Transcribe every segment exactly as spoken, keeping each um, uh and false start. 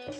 Hello.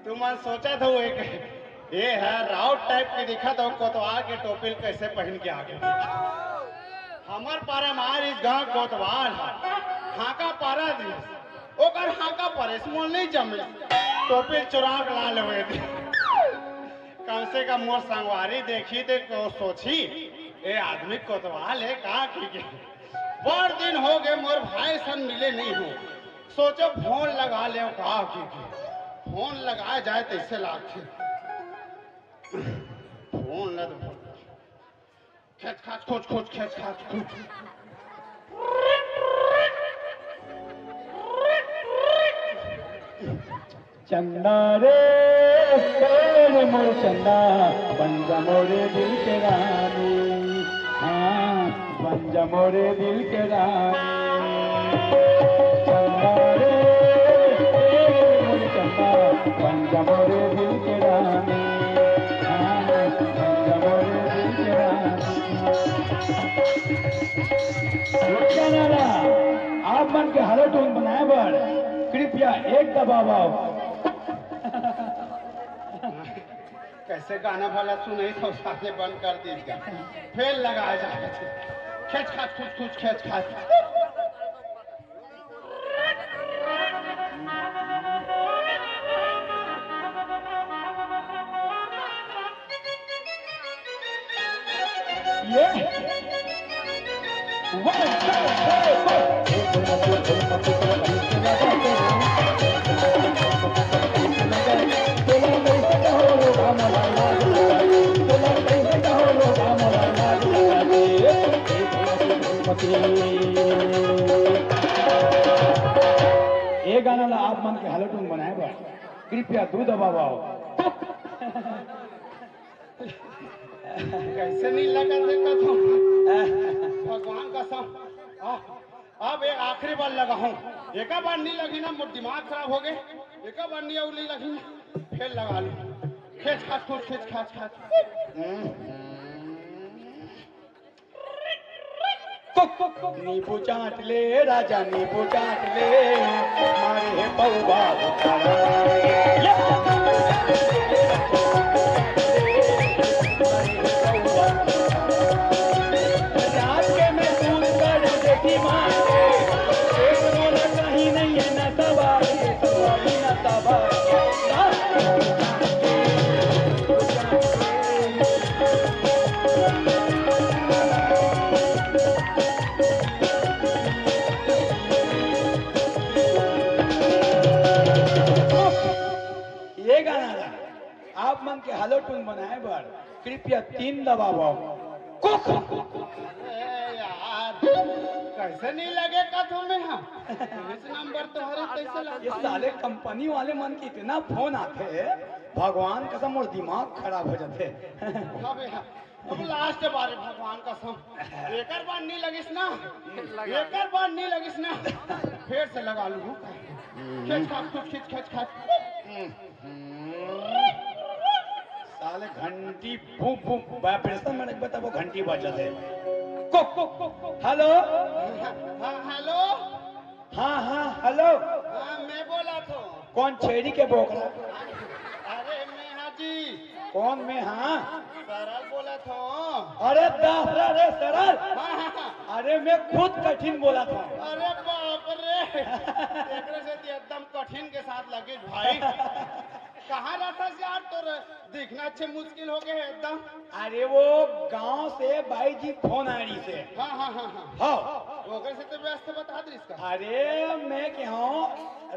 तुमन सोचत हो एक ये है राउत टाइप के दिखत हो, कोतवाल के टोपी ल कैसे पहन के आगे? हमर पारा मार इस गांव कोतवाल है, हाका पारा दिस, ओकर हाका परेस मोल नहीं जमिस, टोपी चुरा के ला लेवे दे। कम से कम मोर संगवारी देखी ते को सोची, ए आदमी कोतवाल है का की के? बड़ दिन हो गए मोर भाई सन मिले नहीं हो, सोचो फोन लगा ले का की के? फोन लगा जाए तैसे लागथे। फोन ल तो खेच खाच खोच खोच खेच खाच खोच। चंदा रे, ए रे मोर चंदा, बन जा मोरे दिल के रानी। हाँ, बन जा मोरे दिल के रानी। चंदा रे, ए रे मोर चंदा, बन जा मोरे दिल के रानी। हाँ, बन जा मोरे दिल के रानी। रुक जा ना, आप मन के हेलो ट्यून बनाए बर कृपया एक दबाव। कैसे गाना भला सुनई तो साले बंद कर दीस गा। फेर लगाए जाए थे। खेच खाच खुच खुच खेच खाच। ये। One, two, three, four. ये गाना ला आप मन के हेलो ट्यून बनाए बर कृपया दू दबाव। कैसे नहीं लगा देखा था? भगवान कसम। आ, अब एक आखिरी बार लगाहूं। एका बार नहीं लगी ना, मोर दिमाग खराब हो गए। एका बार नहीं, अउ नहीं लगी ना, फेर लगा लूं। खेच खाच खुच खेच खाच खाच। नींबू चाट ले राजा, नींबू चाट ले, मारे हे पौवा उतारा। रात के मैं दूध कर देखी मारे, एक मोला कहीं नहीं है ना सवारी, सवारी ना सवारी। ये गाना ला आप मन के हेलो ट्यून बनाए बर कृपया तीन दबाव। कुक। अरे यार, कैसे नहीं लगे का तुम्हें? हाँ, इस नंबर तो हरे कैसे लगे? ये साले कंपनी वाले मन के इतना फोन आथे, भगवान कसम मोर दिमाग खराब हो जाथे। अबे हाँ। अब लास्ट बार भगवान कसम, एकर बार नहीं लगिस ना, एकर बार नहीं लगिस ना, फेर से लगा लूं। खेच खाच खुच खींच खेच खाच। साले घंटी भू भू वाइब्रेशन में नहीं बताबो, घंटी बजत हे। को को को को हेलो। हाँ, हेलो। हाँ, हाँ, हेलो। हाँ, मैं बोला थो। कौन छेड़ी के बोकरा? अरे मैं हाँ जी। कौन मैं हाँ? सरल बोला थो। अरे दासरा रे सरल। हाँ, हाँ, हाँ। अरे मैं खुद कठिन बोला थो। अरे बाप रे। एकरे से तो एकदम कठिन के साथ लगिस भाई। कहाँ रहथस यार, तोर दिखना अच्छे मुश्किल हो गए है एकदम। अरे वो गांव से बाई जी फोन आ रही से। हाँ, हाँ, हाँ, हाँ। हाँ। ओकर से तो व्यस्त बता दिस का। अरे मैं के हूँ,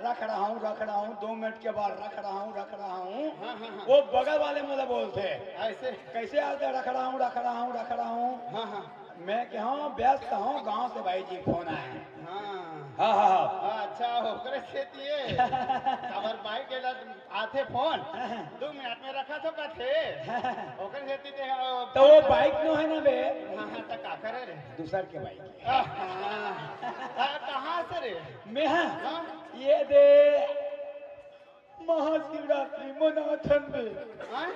रख रहा हूँ, रख रहा हूँ, दो मिनट के बाद रख रहा हूँ, रख रहा हूँ। हाँ, हाँ, हाँ। वो बगल वाले मोला बोलते। ऐसे? कैसे आते, रख रहा हूँ, रख रहा हूँ, रख रहा हूँ। हाँ, हाँ। मैं कहूँ व्यस्त हूँ, गांव से भाई जी फोन आए। हाँ। हाँ, हाँ, हाँ। अच्छा, ओकरे सेती ये। हमर भाई के लग आथे फोन, दू मिनट में रखा तो कथे। ओकरे सेती ते, अ, तो वो बाइक नो है ना बे? हाँ, हाँ, त का करे रे? दूसर के बाइक है। आ, हाँ। आ, कहाँ से रे? मैं हाँ? हाँ? ये दे महाशिवरात्रि मनाथन बे। हाँ?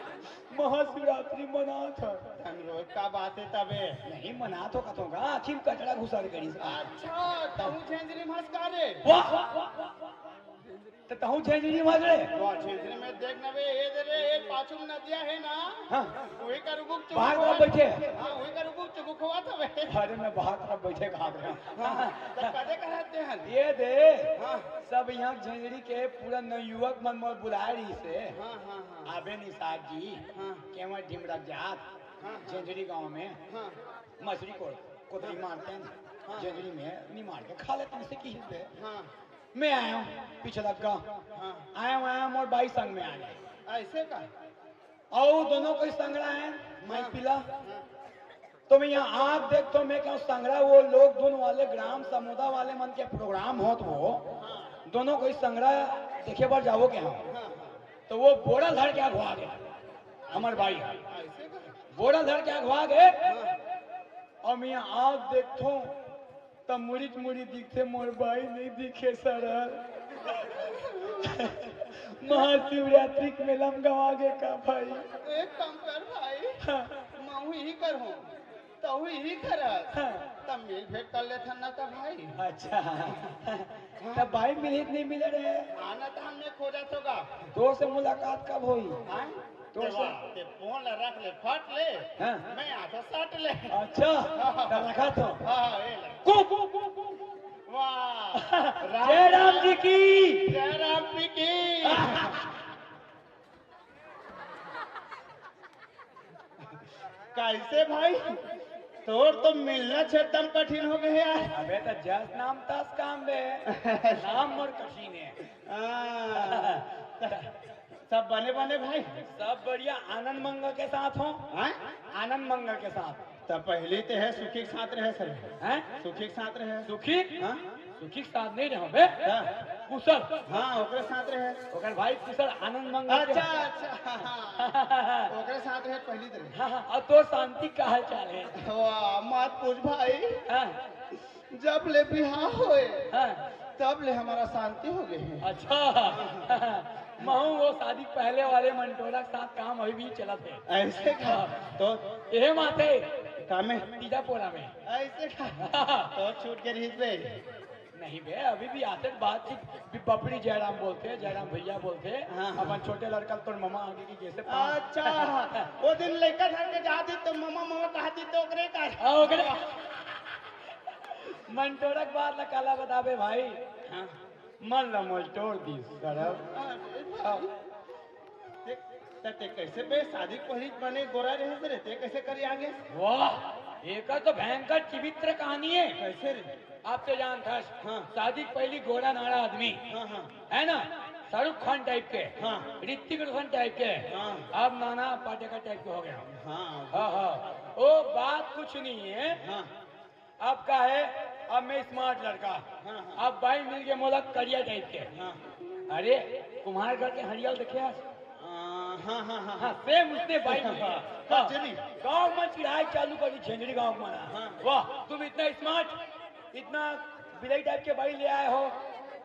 महाशिवरात्रि मनाथन। तन रोज का बात है तबे। नहीं मना तो कथों का, आखिर कचरा घुसा दे करी। अच्छा, तहू झेंझरी मस का रे? वाह, वाह, वाह, वाह, वाह। तो तहू झेंझरी मस रे? वाह, झेंझरी में देख न बे, ये दे रे, एक पाछू में नदिया है ना? हाँ। वही का रुबुक चुबुक बाहर हुआ। बैठे। हाँ, वही का रुबुक चुबुक हुआ था बे। अरे मैं बाहर तरफ बैठे कहा गया। हाँ, तो कदे कहते हैं? ये दे। हाँ। सब यहाँ झेंझरी के पूरा नवयुवक मन मोर बुलाए रही से। हाँ, हाँ, हाँ। आबे निषाद जी, हाँ। केवल ढिमरक जात, हाँ, हाँ। झेंझरी गांव में हाँ। मछली को कोतरी हाँ। मारते हैं, हाँ। झेंझरी में नहीं मार के खा लेते हैं, इसे की हिलते हैं। हाँ। मैं आया हूँ पिछला गाँव, हाँ। आया हूँ, आया हूँ, मोर बाई संग में आ गए। ऐसे का? अउ दोनों कोई संगड़ा है, माई हाँ। पीला। हाँ। तो मैं यहाँ आप देख तो मैं कहूँ संगड़ा वो लोग धुन वाले ग्राम समुदा वाले मन के प्रोग्राम होत वो, हाँ। दोनों कोई संगड़ा देखे बर जावो के हम। हाँ, हाँ। तो वो बोरा धर के अगवा गए, हमर भाई। ऐसे का? बोरा धर के अगवा गए। हाँ। अउ मैं यहाँ आप देखथों, त मुड़ीच मुड़ी दिखथे, मोर बाई नहीं दिखे सरल। महाशिवरात्रि के मेला में गवा गे का भाई? एक काम कर भाई, हाँ। महू ही करहूँ, तहू ही करस। हाँ। तब मिल भेंट कर लेथन ना त भाई। अच्छा। हाँ। तब भाई मिलित नहीं मिले रहे। आना त हमने खोजा तो गा। दोस्त से मुलाकात कब होई? हाँ? तो ते से वाह, ते फोन ला रख ले, फट ले। हाँ। मैं आथों सट ले। अच्छा, हाँ। तो रखा तो। हाँ, हाँ, ये ले। कु, कु, कु, कु, कु। वाह। जय राम जी की। जय राम जी की। कैसे भाई? तोर तो मिलना एकदम कठिन हो गए यार। अबे तो जस नाम तस काम बे। नाम मोर कठिन है। हाँ। सब बने बने भाई? सब बढ़िया, आनंद मंगल के साथ हो। हाँ? आनंद मंगल के साथ। त पहली ते है सुखी के साथ रहे सर। हैं? सुखी के साथ रहे। सुखी? हाँ? सुखी के साथ नहीं रहो बे। हाँ। कुशल। हाँ, ओकरे साथ रहे। ओकर भाई कुशल आनंद मंगल के। अच्छा, अच्छा। ओकरे साथ रहे पहली तरह। हाँ, हाँ, और तो शांति का हाल चाल है? वाह, मत पूछ भाई। हाँ। जब ले बिहाव होए, हाँ। तब ले हमारा शांति हो गए है। अच्छा। महू वो शादी पहले वाले मंटोरा के साथ काम अभी भी चलत है। ऐसे का? हाँ। तो ये माथे का में? तीजा पोरा में। ऐसे का? तो छूट के रहिस बे। नहीं बे, अभी भी आते बातचीत, भी बपड़ी जयराम बोलते, जयराम भैया बोलते। हाँ, हाँ। अपन छोटे लड़का तोर ममा आगे की जैसे पास। अच्छा, वो दिन लड़का घर के जाती तो ममा, ममा कहती तो ओकरे का। हाँ, ओकरे। मंटोरा के बात ला काला बताबे भाई। हाँ। मन ला मोल तोड़ दी सरब। अरे बाप। ते, ते, ते कैसे बे शादी के पहिली बने गोरा रहे से रे? ते कैसे करी आगे? वाह, एकर तो भयंकर चिवित्र कहानी है। कैसे रे? आप तो जानत हस, हाँ। शादी के पहिली गोरा नाड़ा आदमी, हाँ, हाँ। है ना, शाहरुख खान टाइप के, हाँ। ऋतिक रोशन टाइप के। हाँ। अब नाना पाटेकर टाइप के हो गया। हाँ। हाँ, हाँ। ओ बात कुछ नहीं है। हाँ। अब का है, अब मैं स्मार्ट लड़का। हाँ, हाँ। अब बाई मिल गए मोला करिया टाइप के। हाँ। अरे, कुम्हार घर के हरियल देखे हस? हाँ, हाँ, हाँ, हाँ। हाँ, सेम उसने बाई मिल गए। हाँ, हाँ। चली। गाँव में चिढ़ाई चालू करी, झेंझरी गाँव में। हाँ। वाह, तुम इतना स्मार्ट, इतना बिलाई टाइप के बाई ले आए हो,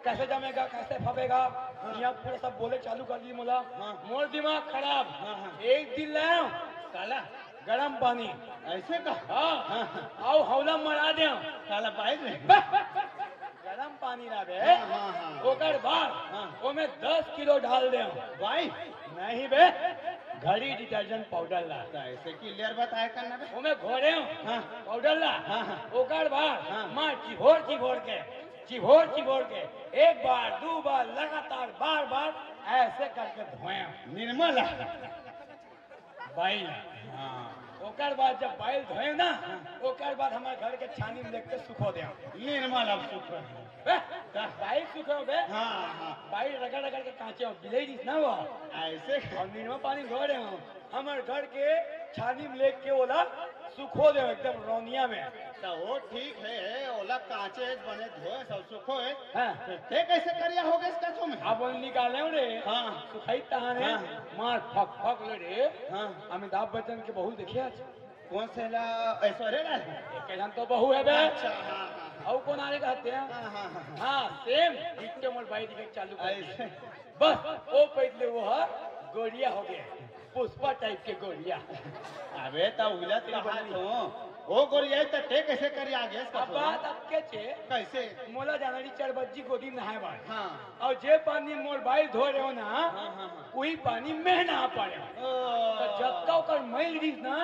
कैसे जमेगा, कैसे फबेगा? हाँ। यहाँ पूरा सब बोले चालू कर दी मोला। हाँ। मोर दिमाग खराब। हाँ, हाँ। एक दिन लाया हूँ, काला? गरम पानी। ऐसे का? हाँ। हाँ, हाँ। आओ हौला मरा दे। काला बाई में? गरम पानी ना बे। हाँ, हाँ, हाँ। ओकर बाद हाँ। ओमे दस किलो डाल दे। बाई? नहीं बे, घड़ी डिटर्जेंट पाउडर ला। तो ऐसे की लेयर बताया करना बे? ओमे घोरे हूँ। हाँ। पाउडर ला। हाँ, हाँ। ओकर बाद हाँ। माँ चिभोर चिभोर के, चिभोर चिभोर के एक बार, दो बार लगातार बार बार ऐसे करके धोए हूँ। निर्मल। बाइल। हाँ। ओकर बाद जब बाइल धोए ना, हाँ। ओकर बाद हमारे घर के छानी में लेके सुखो दे। निर्मल अब सुख है। बे, का? बाइल सुखो बे। हाँ, हाँ। बाइल रगड़ रगड़ के कांचे हो, बिलाई दिस ना वो। ऐसे? और निरमा पानी धो रहे हो। हमारे घर के छानी में लेके ओला सुखो दे एकदम रौनिया में। त वो ठीक हे, ओला कांचे बने धोए सब सुखो हे। हाँ। ते कैसे करिया हो गए इसका तुम? अब वो निकाले हो रे। हाँ। सुखाई तहाने। हाँ। मार फक फक ले रे। हाँ। अमिताभ बच्चन के बहू देखे आज? कौन से ला? ऐश्वर्या राय? एक जन तो बहू है बे। अच्छा, हाँ, हाँ, हाँ। अउ कौन आने कहते हैं? हाँ, हाँ, हाँ, हाँ। हाँ, same। इतने मोर भाई दिखे चालू कर दिए। ऐसे। बस, वो पहले वो है, गोरिया हो गया। पुष्पा type के गोरिया। अबे, त उलत कहा तो। वो गोरिया त ते कैसे करिया गया इसका अब तो? बात अब के छे? कैसे? मोला जाना रही चार बज्जी गोदी नहाए बार। हाँ। अउ जे पानी मोर भाई धो रहे हो ना, हाँ, हाँ, हाँ। वही पानी मैं नहा पा रहे हो। ओ। त जब का ओकर मैल रहीस ना,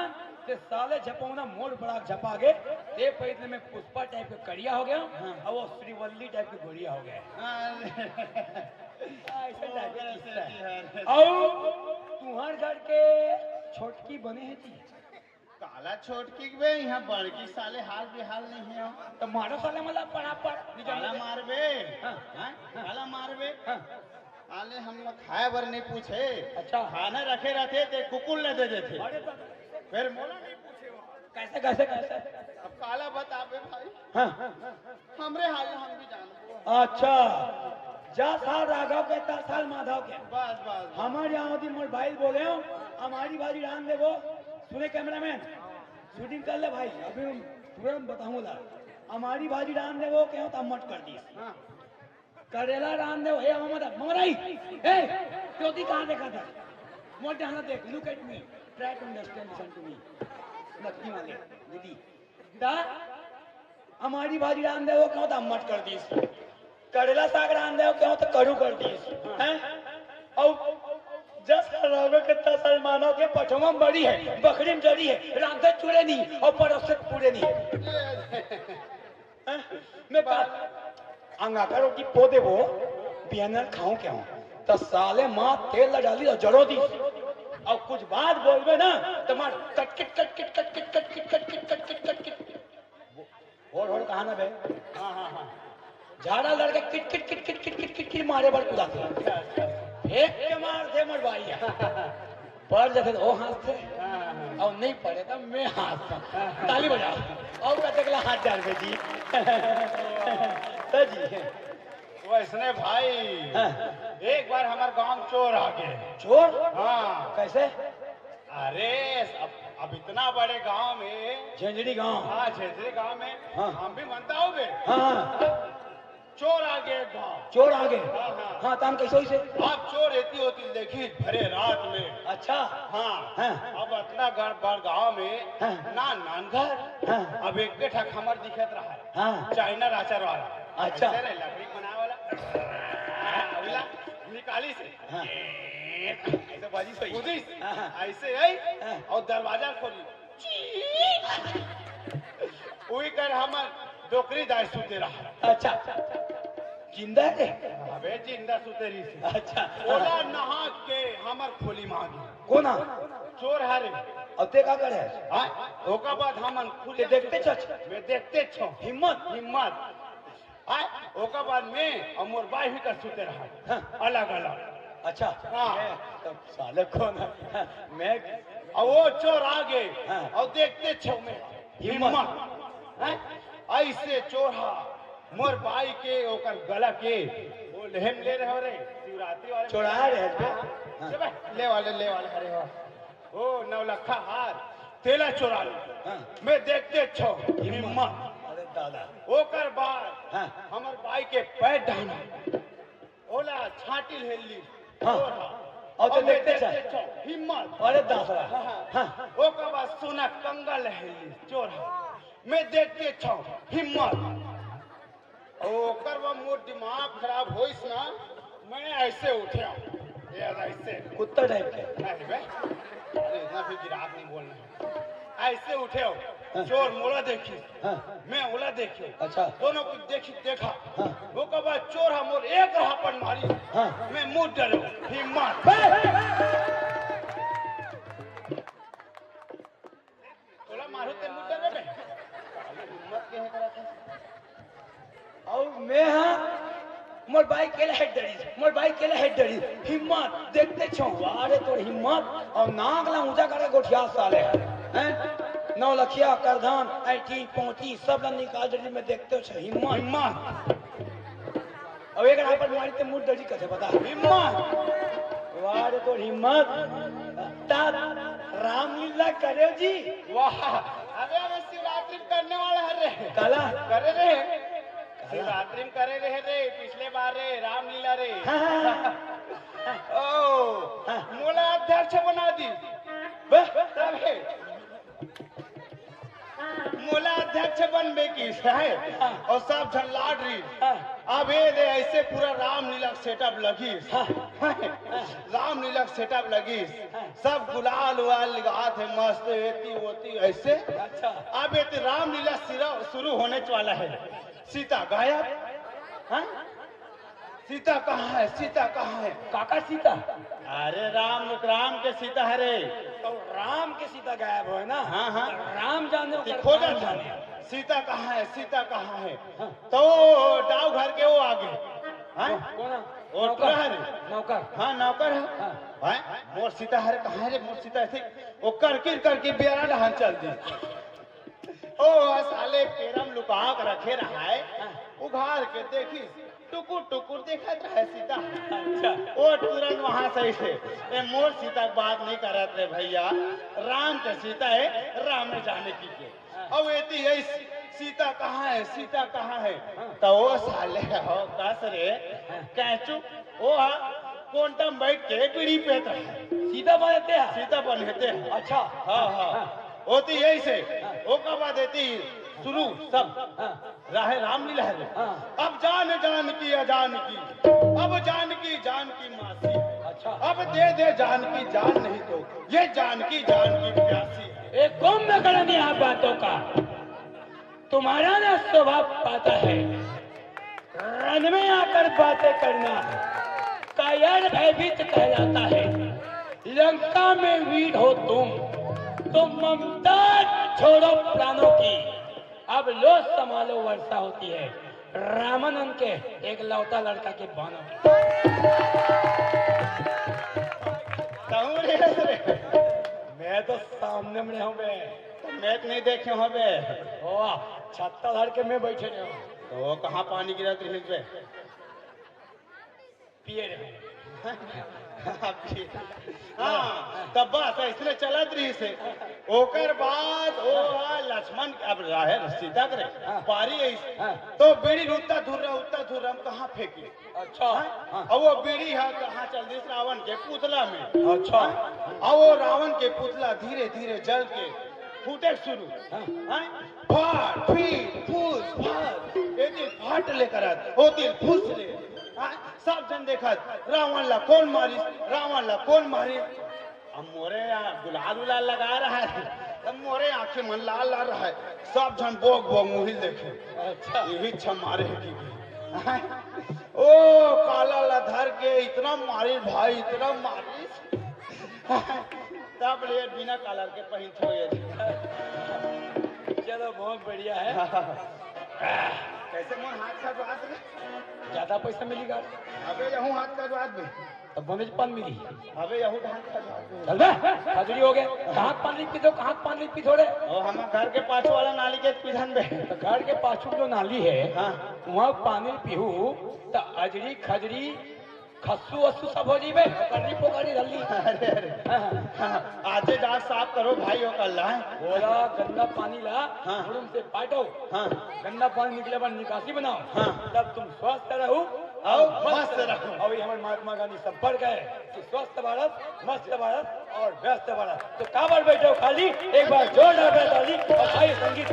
ते साले झपौना मोर बड़ा झपा गे, ते पैदले में पुष्पा type के करिया हो गया, हाँ। अउ वो श्रीवल्ली type के गोरिया हो गया। हाँ। ऐसे ओ, type के वैसे किस्सा है। जी, हाँ। अउ तुम्हार घर के छोटकी बने है जी? काला छोटकी बे, यहाँ बड़की साले हाल बेहाल नहीं है। त मारो साले मला पड़ा पड़, नहीं काला जानते। मारबे। हाँ। हाँ? काला मारबे। हाँ। साले हम लोग खाए बर नहीं पूछे। अच्छा। खाना रखे रहते ते कुकुर ले दे देते। अरे बाप रे। फिर मोला नहीं पूछे वो। कैसे, कैसे, कैसे? अब काला बताबे भाई। हाँ। हमरे हाल हम भी जानबो। अच्छा, जा साल राघव के, ता साल माधव के। बस, बस, बस। हमारे यहाँ दिन मोर भाई बोले हो, हमारी भाजी रांध देबो। सुने cameraman, shooting कर ले भाई, अभी हम तुरंत बताऊंगा। हमारी भाजी रांध देबो, कहो तो मत कर दी। हाँ। करेला रांध देबो, हे ममता, ममताई, हे, ज्योति कहाँ देखा था? मोर डहना देख, look at me, try to understand, listen to me। नकली वाले, दीदी। ता हमारी भाजी रांध देबो, कहो तो मत कर दीस। करेला साग रांध देबो, कहो तो करू कर दीस। हैं? अउ जस राघव के तसल मानव के पठवा में बड़ी है, बखरी में जड़ी है, रांधे चूड़े नहीं अउ परोसे पूड़े नहीं। हैं? मैं का अंगा का रोटी पो देबो, बिहान खाऊं क्या हूं? त साले माँ तेल ला डाली अउ जरो दी। अउ कुछ बात बोलबे ना, त मार कटकिट, कटकिट, कटकिट, कटकिट, कटकिट, कटकिट, कटकिट। होड़, होड़ कहा ना बे? हाँ, हाँ, हाँ। झाड़ा लड़ के किट, किट, किट, किट मारे बर कुदाथे। अच्छा, अच्छा। फेंक के मार दे मोर भाई। पड़ जाथे त ओ हाँसथे, हाँ, हाँ, हाँ। अउ नहीं पड़े त मैं हाँसथंव। हाँ, हाँ। ताली बजाओ। अउ कतेक ला हाथ डालबे जी। त जी। वैसने भाई, हाँ। एक बार हमर गांव में चोर आ गए। चोर? हाँ। कैसे? अरे, अब, अब इतना बड़े गांव में। झेंझड़ी गांव। हाँ, झेंझड़ी गांव में। हाँ। हम भी मनता हो बे। हाँ, हाँ। चोर आ गए गांव। चोर आ गए? हाँ, हाँ। हाँ, त हम कैसे होइसे? अब चोर एती ओती देखिस भरे रात में। अच्छा। हाँ। हाँ। अब अतना गड़-, बड़ गांव में हाँ। नान नान घर। हाँ। अब एक ठक हमर दिखत रहा। हाँ। चाइना राचर वाला। अच्छा। ऐसे रे, लकड़ी बनावे वाला। हाँ, अगला निकालिस। हाँ। ऐसे बाजी सही। कूदिस। हाँ, हाँ। ऐसे आई हाँ। अउ दरवाजा खोली। उही कर हमर डोकरी दाई सुते रहा। अच्छा, जिंदा हे? अबे जिंदा सुते रहिस। अच्छा। ओला नहा के हमर खोली मांगी। कोन हा? चोर हरे। अउ ते का करे? हाँ, ओकर बाद हमन खुली ते देखते छच? मैं देखते छो। हिम्मत? हिम्मत। आय, ओकर बाद में अउ मोर बाई भी कर सुते रहा। हाँ। अलग-अलग। अच्छा। हाँ। मैं, तब साले कोन हा? मैं अउ वो चोर आ गए। हाँ। अउ देखते छो मैं। हिम्मत। हिम्मत। हैं? ऐसे चोर हा, मोर बाई के, ओकर गला के, वो लेहम ले रहे हो रे, शिवरात्रि वाले चोरा रहे थे। हाँ। हाँ। ले बे, ले वाले, ले वाले, अरे हो। ओ नौलखा हार, तेला चोरा ली। हाँ। मैं देखते छो, हिम्मत। हिम्मत। अरे दादा। ओकर बाद हाँ। हमर बाई के पैर डाहना, ओला छाटी ले ली। हाँ। चोर हा। अउ तो अउ मैं देखते छो। देखते छो, हिम्मत। अरे दादा। हाँ, हाँ। हाँ। ओकर बाद सोना कंगन ले ली, चोर हा। मैं देखते छो, हिम्मत। ओकर बाद मोर दिमाग खराब होइस ना, मैं ऐसे उठे हूँ। ये ऐसे। कुत्ता type के। नहीं बे। अरे, इतना भी गिराक नहीं बोलना है। ऐसे उठे हूँ। हाँ। चोर मोला देखिस। हाँ। मैं ओला देखे हूँ। अच्छा। दोनों को देखी, देखा। हाँ। ओकर बाद चोर हा मोर एक रहापन मारी। हाँ। मैं मुड़ डरे हूँ। हिम्मत। बे! तोला मारो ते मुद्दा रे बे। हिम्मत के है करा था। अउ मैं हा, मोर बाई केला हेड डरिस, मोर बाई केला हेड डरिस। हिम्मत, देखते छो, अरे तोर हिम्मत, अउ नाक ला ऊंचा करके गोठिया साले, हैं? नौलखिया, करधन, ऐंठी, पौंठी, सब ला निकाल डरी में देखते हो, अच्छा, हिम्मत। हिम्मत। अब एक रापट मारी ते मुड़ डरी कथे बता। हिम्मत। वाह रे तोर हिम्मत। ता रामलीला करे जी। वाह। अबे, अबे शिवरात्रि में करने वाला है रे। काला? करे रे। काला? शिवरात्रि में करे रहे रे, पिछले बार रे, रामलीला रे। हाँ, हाँ, हाँ। ओ, हाँ। मोला अध्यक्ष बना दी। बे? तबे। मोला अध्यक्ष बनबे किस हे। हाँ। अउ सब झन लाड रही। हाँ। अब ए दे ऐसे पूरा रामलीला के setup लगिस। हाँ। रामलीला के setup लगिस। हाँ। सब गुलाल उलाल लगात हे, मस्त एती ओती ऐसे। अच्छा। अब एती रामलीला सिरा-, शुरू होने वाला है। सीता गायब। हाँ? सीता कहाँ है? सीता कहाँ है? काकर सीता? अरे राम, राम के सीता हरे। तो राम के सीता गायब होय ना? हाँ, हाँ। तो राम जाने, ओकर खोजत राम हे। जाने। सीता कहाँ है? सीता कहाँ है? हाँ। तो डाव घर के वो आगे। हाँ? कौन? वो नौकर। टुरा हरे। नौकर। हाँ, नौकर हे। हाँ। हाँ? मोर सीता हरे कहाँ है रे? मोर सीता ऐसे वो करकिर करकिर बेरा डहान चल दी। ओ, साले पेरम लुका के रखे रहाय, हाँ। उघार के देखिस, टुकुर टुकुर देखत रहे सीता। अच्छा। ओ तुरंत वहां से ऐसे, ए, मोर सीता के बात नहीं करत रे भैया, राम के सीता है, राम ने जाने की के। हाँ। अब एती यही सी-, सीता कहाँ है, सीता कहाँ है? हाँ। तो ओ साले हो कस रे, हाँ। कैचू ओ हा कोंटा में बैठ के बीड़ी पीत रहे। सीता बन एते हे? सीता बन एते हे। अच्छा। हाँ, हाँ। हाँ। ओती यही से, हाँ। ओकर बाद एती शुरू सब हाँ। राहे रामलीला हे। हाँ। अब जान जानकी अजानकी, अब जानकी जानकी मासी। अच्छा। अब दे दे जानकी जान नहीं तो, ये जानकी जानकी प्यासी है। ए कुंभकर्ण, आप बातों का तुम्हारा ना स्वभाव पाता है, रण में आकर बातें करना कायर भयभीत कहलाता है। लंका में वीर हो तुम, तो ममता छोड़ो प्राणों की। अब लो संभालो वर्षा होती है, रामानंद के एकलौता लड़का के बानों की। कहूँ रे रे। मैं तो सामने में हूँ बे। तो मैं तो नहीं देखे हूँ बे। ओ, छत्ता धर के मैं बैठे रहे हूँ। तो वो कहाँ पानी गिरत रहिस बे? पिए रहे। हाँ, तब बस ऐसने चलत रहिस हे। ओकर बाद ओ लक्ष्मण अब रहे सीता करे हाँ। पारी ऐस। हाँ। तो बीड़ी उतना धुर्रा, उतना धुर्रा, हम कहाँ फेंकी? अच्छा। हाँ? हाँ। अब वो बीड़ी हा कहाँ चल दिस रावण के पुतला में। अच्छा। हाँ? अब वो रावण के पुतला धीरे धीरे जल के फूटे शुरू। हाँ। हाँ? फाट, फीट, फूस, फाट। ए दिल फाट ले करत, ओ दिल फूस ले। हाँ? सब झन देखत, रावण ला कोन मारिस, रावण ला कोन मारिस। अब मोरे यहाँ गुलाल उलाल लगा रहा है, अब मोरे आँखें मन लाल लाल रहा है, सब झन बोक बोक मुहिल देखे। अच्छा। यही छमारे है कि ओ काला ला धर के इतना मारिस भाई, इतना मारिस। तब ले बिना कालर के पहिन छोड़े। चलो, बहुत बढ़िया है। कैसे मोर हाथ का बात रे? ज्यादा पैसा मिली का? अबे यहूँ हाथ का बात बे। तब बनेच पान मिली। अबे यहूँ हाथ का बात बे। चल बे, खजड़ी हो गए। कहाँ पानी पी दो, कहाँ पानी पी थोड़े? ओ, हम घर के पाछू वाला नाली के पीछन बे। तो घर के पाछू जो नाली है, हाँ। वहाँ पानी पीहू, तो अजरी, खजरी, खस्सू वस्सू सब हो जीबे, पकड़नी पकड़नी धर ली। अरे, अरे। हाँ, हाँ। हाँ, आजे जाके साफ करो भाई, ओ कल्ला। बोला गंदा पानी ला, हाँ। मुड़ुम से पाटो। हाँ। गंदा पानी निकले बाद निकासी बनाओ। हाँ। तब तुम स्वस्थ रहो और मस्त रहो। और ये हमारे महात्मा गांधी सब पढ़ गए कि स्वस्थ भारत, मस्त भारत और व्यस्त भारत। तो काबर बैठे हो खाली, एक बार जोरदार ताली और भाई संगीत।